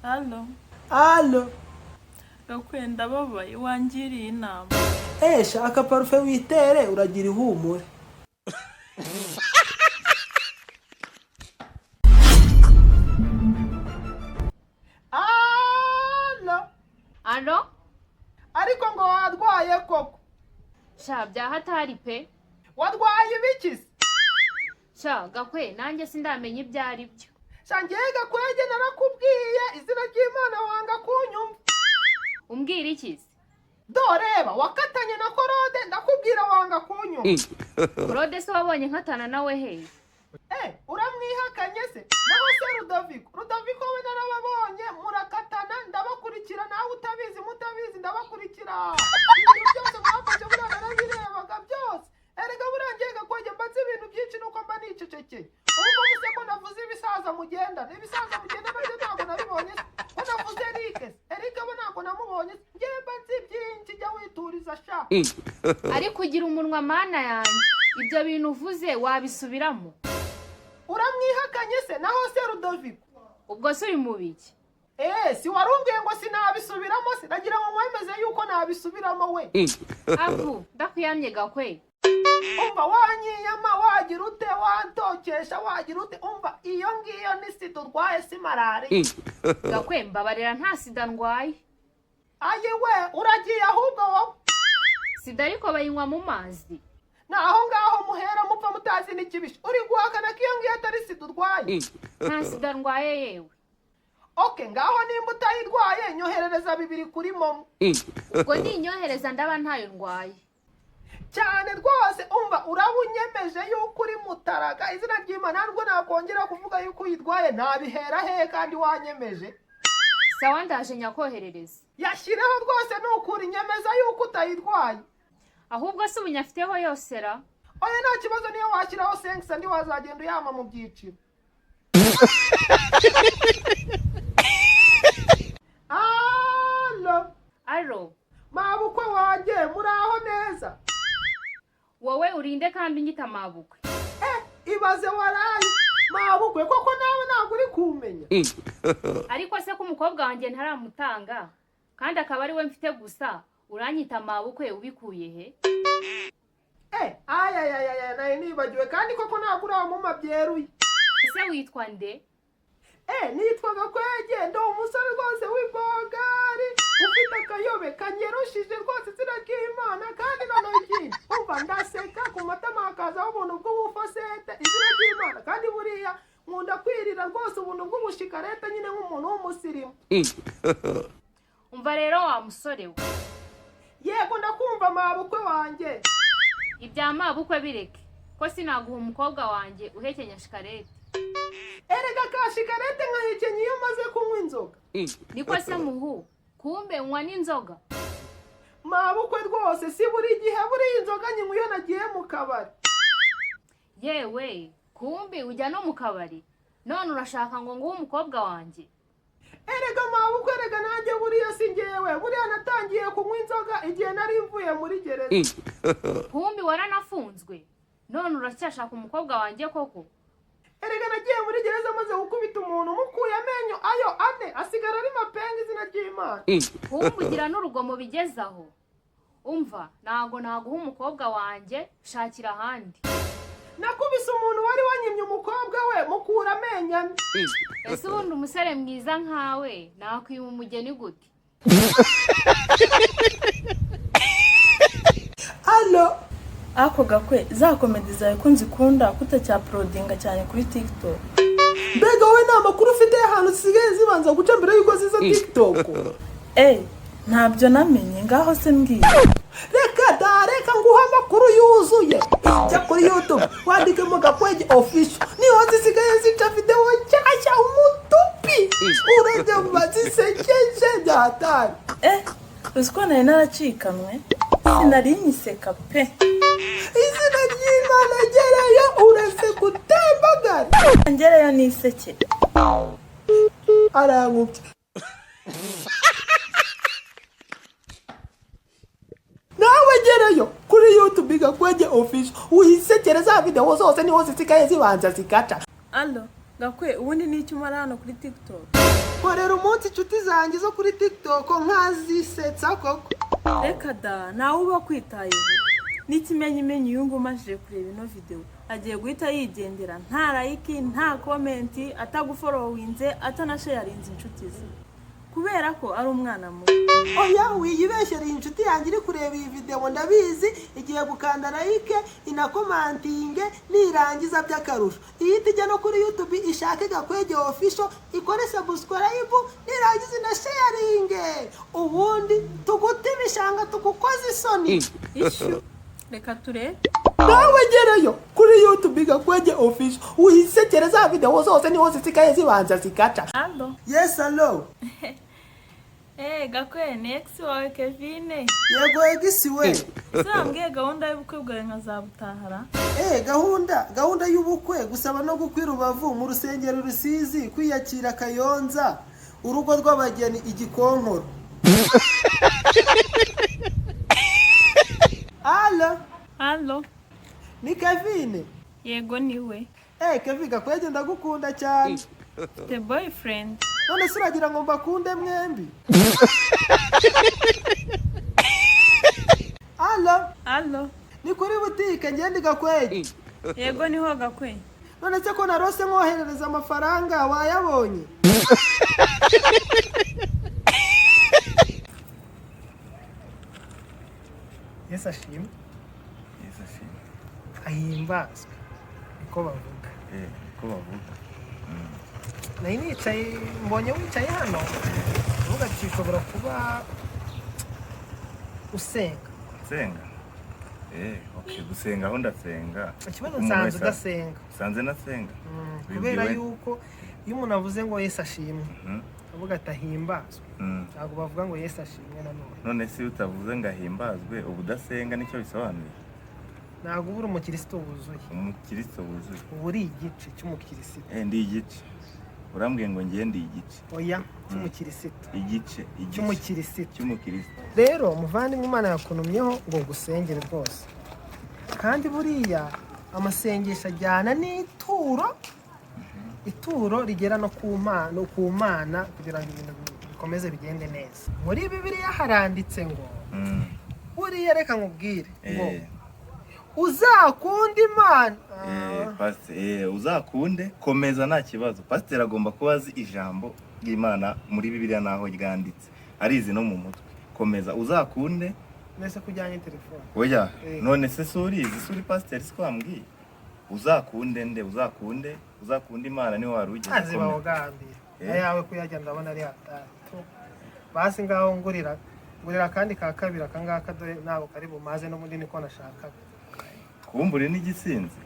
Allo? Allo? Gakwe, ndababaye, wangiriye inama. Shaka parufe witere, uragira ihumure. Allo? Allo? Ariko ngo warwaye koko? Sha, byahatari pe. Warwaye ibiki se? Sha Gakwe, nanjye sindamenya ibyo ari byo. Sha, ngewe Gakwege narakubwiye, izina ry'Imana, wanga kunyumva. Umbwira iki se? Doreba, wakatanye na Korode, ndakubwira wanga kunyumva. Claude se wabonye nkatana nawe he? Uramwihakanye se? Naho se Rudoviko? Rudoviko we narababonye murakatana, ndabakurikira, nawe utabizi, mutabizi, ndabakurikira. Ibintu byose mwafashe buriya narabirebaga byose. Erega buriya ngiye Gakwege, mba nzi ibintu byinshi, nuko mba nicecekeye. Ubwo muse ko navuze ibisaza mugendana, ibisaza mugendana byo ntabwo nabibonye se? Ko navuze Erike se? Erike we ntabwo namubonye se? Ngewe mba nzi byinshi, jya wituriza sha. Ariko ugira umunwa, Mana yanjye! Ibyo bintu uvuze wabisubiramo? Uramwihakanye se? Naho se Rudoviko? Ubwo se uri mu biki? Si warumbwiye ngo sinabisubiramo se? Nagira ngo nkwemeze yuko nabisubiramo we. Avu, ndakwiyamye Gakwe. Umva, wanyiyama, wagira ute, wantokesha, wagira ute, umva, iyo ngiyo ni sida urwaye, si malariya. Gakwe, mbabarira, nta sida ndwaye. Ayi we, uragiye ahubwo wowe. Sida ariko bayinywa mu mazi. Ni aho ngaho muhera mupfa mutazi n'ikibisha. Uri guhakana ko iyo ngiyo atari sida urwaye? Nta sida ndwaye yewe. Okay, ngaho nimba utayirwaye, nyoherereza 2 kuri MoMo. Ubwo ninyohereza ndaba ntayo ndwaye? Cyane rwose. Umva, uraba unyemeje yuko uri mutaraga, izina ry'Imana, ntabwo nakongera kuvuga yuko uyirwaye. Ntabihera hehe kandi wanyemeje? Sawa, ndaje nyakoherereza. Yashyireho rwose, ni ukuri, nyemeza yuko utayirwaye. Ahubwo se ubu nyafiteho yose ra? Oya, nta kibazo, niyo washyiraho senkisa ndi wazagenda uyama mu byiciro. Allo? Allo? Mabukwe wanjye, muraho neza? Wowe urinde kandi unyita mabukwe? Ibaze waraye, mabukwe koko, nawe ntabwo uri kumenya. Ariko se ko umukobwa wanjye ntaramutanga kandi akaba ari we mfite gusa, uranyita mabukwe ubikuye he? Ayayayaya, nari nibagiwe, kandi koko ntabwo uramuma byeruye. Ese witwa nde? Nitwa Gakwege, ndi umusore rwose w'imbogari, ufite akayobe kanyerushije rwose, izina ry'Imana. Kandi noneho ikindi, umva, ndaseka ku matama hakazaho ubuntu bw'ubufosete, izina ry'Imana. Kandi buriya nkunda kwirira rwose ubuntu bw'ubushikarete nyine, nk'umuntu w'umusirimu. Umva rero wa musore we. Yego, ndakumva mabukwe wanjye. Ibya mabukwe bireke, ko sinaguha umukobwa wanjye uhekenya shikarete. Erega ka shikarete nkahekenya iyo maze kunywa inzoga. Niko se muhu, kumbe unywa n'inzoga? Mabukwe rwose, si buri gihe, buriya inzoga nyinywa iyo nagiye mu kabari. Yewe, kumbe ujya no mu kabari? None urashaka ngo nguhe umukobwa wanjye? Erega mabukwe, erega nanjye buriya si ngewe, buriya natangiye kunywa inzoga igihe nari mvuye muri gereza. Kumbi waranafunzwe? None uracyashaka umukobwa wanjye koko? Erega nagiye muri gereza maze gukubita umuntu, mukuye amenyo ayo ane, asigara ari mapenga, izina ry'Imana. Kumbi ugira n'urugomo bigeze aho? Umva, ntago naguha umukobwa wanjye, shakira ahandi. Nakubise umuntu wari wanyimye umukobwa we, mukura amenyo ane. Ese ubundi umusore mwiza nkawe nakwima umugeni gute? Allo? Ako Gakwe, za comedy zawe ko nzikunda, kutacyauploadinga cyane kuri TikTok? Mbega wowe, nta makuru ufite y'ahantu zisigaye zibanza guca mbere y'uko ziza TikTok? Ntabyo namenye, ngaho se mbwira. Reka da, reka nguhe amakuru yuzuye. Jya kuri YouTube wandikemo Gakwege Official, niho zisigaye zica, videwo nshyashya umutupi, urajya zisekeje byatari. Uzi ko nari naracikanwe, sinari nyiseka pe. Izina ry'Imana, gereyo uretse gutembagara. Ngereyo nisekere. Arankubye. Nawe gereyo kuri YouTube Gakwege Official, wisekere, za videwo zose niho zisigaye zibanza zigaca. Allo Gakwe, ubundi ni icyo umara hano kuri TikTok? Nkorera umunsi inshuti zanjye zo kuri TikTok nkazisetsa koko. Reka da, ntawe uba kwitayeho. N'ikimenyimenyi, uyu nguyu umajije kureba ino videwo agiye guhita yigendera, nta like, nta comment, atagufollowinze, atanasharinze inshuti ze, kubera ko ari umwana mubi. Oya, wiyibeshyera. Iyi inshuti yanjye iri kureba iyi videwo, ndabizi igiye gukanda like, inacommentinge. Nirangiza by'akarusho ihita ijya no kuri YouTube, ishake Gakwege Official, ikore subscribe, nirangiza inasharinge, ubundi tugute ibishanga, tugukoze isoni. Ishu, reka turebe. Nawe gereyo kuri YouTube Gakwege Official, wisekere za videwo zose, niho zisigaye zibanza zigaca. Allo? Yes, hello. Eh, Gakwe, ni ex wawe Kevine. Yego, ex we. Ese wambwiye gahunda y'ubukwe bwawe nkazabutahara? Eh, gahunda y'ubukwe: gusaba no gukwa i Rubavu mu rusengero Rusizi, kwiyakira Kayonza, urugo rw'abageni Igikonkoro. Allo? Allo? Ni Kevine. Yego, niwe. Eh, Kevin, Gakwege ndagukunda cyane. Mfite boyfriend. None se uragira ngo mbakunde mwembi? Allo? Allo? Ni kuri butike, ngende Gakwege. Yego, niho Gakwe. None se ko narose nkoherereza amafaranga, wayabonye? Yesu ashimwe. Yesu ashimwe. Ahimbazwe, niko bavuga. Eh, ko bavuga. Nari nicaye, mbonye wicaye hano, uvuga ati ushobora kuba usenga. Nsenga? Eh, okay, gusenga aho ndasenga. Ikibazo, Umuntu nsanze wese udasenga. Nsanze nasenga. Kubera Wibwiwe? yuko iyo umuntu avuze ngo Yesu ashimwe, avuga ati ahimbazwe, ntabwo bavuga ngo Yesu ashimwe nanone. None se iyo utavuze ngo ahimbazwe, uba udasenga, nicyo bisobanuye? Ntabwo uba uri umukirisitu wuzuye. Umukristo wuzuye. Uba uri igice cy'umukirisitu. Eh, ndi igice. Urambwiye ngo ngiye ndi igice. Oya, cy'umukirisitu. Igice, igice. Cy'umukirisitu. Cy'umukristo. Rero muvandimwe, Imana yakunumyeho ngo ngusengere rwose, kandi buriya amasengesho ajyana n'ituro, ituro rigera no ku mana, ku Mana, kugira ngo ibintu bikomeze bigende neza. Muri Bibiliya haranditse ngo buriya reka nkubwire ngo uzakunde Imana. Eh, pastor, uzakunde, komeza, nta kibazo. Pasiteri agomba kuba azi ijambo ry'Imana muri Bibiliya naho ryanditse, arizi no mu mutwe. Komeza, uzakunde. Mbese ko ujyanye telefone? Oya. Eh. None se si urizi, si uri pasiteri, si wambwiye uzakunde nde? Uzakunde Imana, niho wari ugeze. Azi Komeza. bawugambira. Eh. Ayawe kuyajya ndabona ari hatatu. Basi ngaho ngurira, ngurira akandi ka kabiri. Akangaka dore ntabwo kari bumaze, n'ubundi niko nashakaga. Kumbure n'igisinzi.